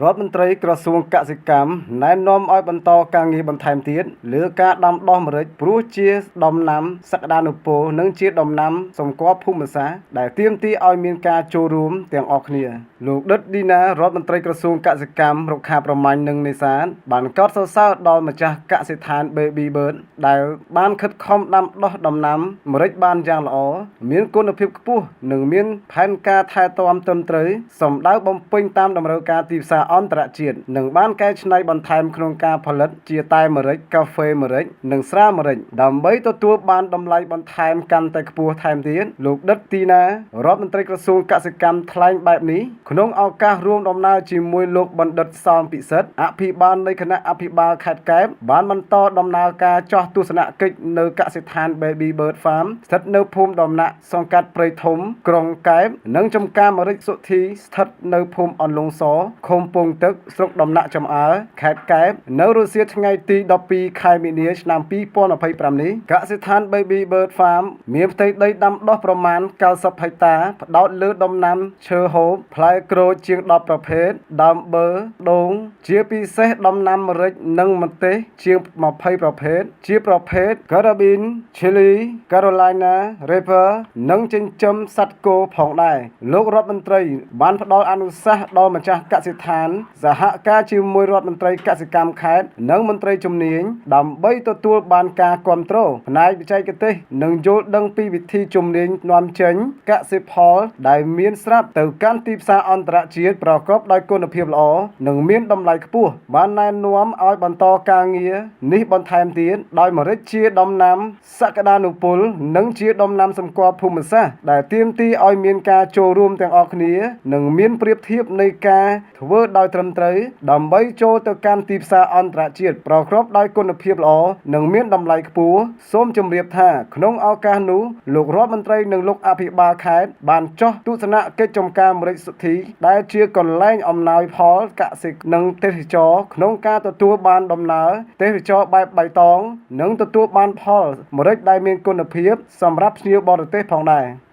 រដ្ឋមន្ត្រីក្រសួងកសិកម្មណែនាំឲ្យបន្តការងារបន្ថែមទៀតលើការដាំដុះម្រេចព្រោះជាដំណាំសក្តានុពលនិងជាដំណាំសម្គាល់ភូមិសាស្ត្រដែលទាមទារឲ្យមានការចូលរួមទាំងអស់គ្នាលោកឌិតឌីណារដ្ឋមន្ត្រីក្រសួងកសិកម្មរុក្ខាប្រមាញ់និងនេសាទបានកោតសរសើរដល់ម្ចាស់កសិដ្ឋាន Baby Bird ដែលបានខិតខំដាំដុះដំណាំម្រេចបានយ៉ាងល្អមានគុណភាពខ្ពស់និងមានផែនការថែទាំត្រឹមត្រូវសម្ដៅបំពេញតាមតម្រូវការទីផ្សារអន្តរជាតិនិងបានកែច្នៃបន្ថែមក្នុងការផលិតជាតែម្រេចកាហ្វេម្រេចនិងស្រាម្រេចដើម្បីទទួលបានតម្លៃបន្ថែមកាន់តែខ្ពស់ថែមទៀតលោកឌិតទីណារដ្ឋមន្ត្រីក្រសួងកសិកម្មថ្លែងបែបនេះក្នុងឱកាសរួមដំណើរជាមួយលោកបណ្ឌិតសោមពិសិដ្ឋអភិបាលនៃគណៈអភិបាលខេត្តកែបបានបន្តដំណើរការចោះទស្សនកិច្ចនៅកសិដ្ឋាន Baby Bird Farm ស្ថិតនៅភូមិដំណាក់សង្កាត់ព្រៃធំក្រុងកែបនិងចំការម្រេចសុធីស្ថិតនៅភូមិអន្លង់សឃុំពងទឹកស្រុកដំណាក់ចំអើរខេត្តកែបនៅរសៀលថ្ងៃទី12ខែមីនាឆ្នាំ2025នេះកសិដ្ឋាន Baby Bird Farm មានផ្ទៃដីដាំដុះប្រមាណ90ហិកតាផ្ដោតលើដំណាំឈើហូបផ្លែក្រូចជាង10ប្រភេទដើមបឺដូងជាពិសេសដំណាំម្រេចនិងម្ទេសជាង20ប្រភេទជាប្រភេទ Caribbean Chili Carolina Reaper និងចិញ្ចឹមសត្វគោផងដែរលោករដ្ឋមន្ត្រីបានផ្ដល់អនុសាសន៍ដល់ម្ចាស់កសិដ្ឋានសហការជាមួយរដ្ឋមន្ត្រីកសិកម្មខេត្តនិងមន្ត្រីជំនាញដើម្បីទទួលបានការគ្រប់គ្រងផ្នែកបច្ចេកទេសនិងយល់ដឹងពីវិធីជំនាញនាំចេញកសិផលដែលមានស្រាប់ទៅកាន់ទីផ្សារអន្តរជាតិប្រកបដោយគុណភាពល្អនិងមានតម្លៃខ្ពស់បានណែនាំឲ្យបន្តការងារនេះបន្ថែមទៀតដោយម្រេចជាដំណាំសក្តានុពលនិងជាដំណាំសម្គាល់ភូមិសាស្ត្រដែលទាមទារឲ្យមានការចូលរួមទាំងអស់គ្នានិងមានប្រៀបធៀបនៃការធ្វើដោយត្រឹមត្រូវដើម្បីចូលទៅកាន់ទីផ្សារអន្តរជាតិប្រកបដោយគុណភាពល្អនិងមានតម្លៃខ្ពស់សូមជម្រាបថាក្នុងឱកាសនោះលោករដ្ឋមន្ត្រីនិងលោកអភិបាលខេត្តបានចុះទស្សនកិច្ចចំការម្រេចសុធីដែលជាកន្លែងអំណោយផលកសិនិងទេសចរក្នុងការទទួលបានដំណើរទេសចរបែបបៃតងនិងទទួលបានផលម្រេចដែលមានគុណភាពសម្រាប់ភ្ញៀវបរទេសផងដែរ។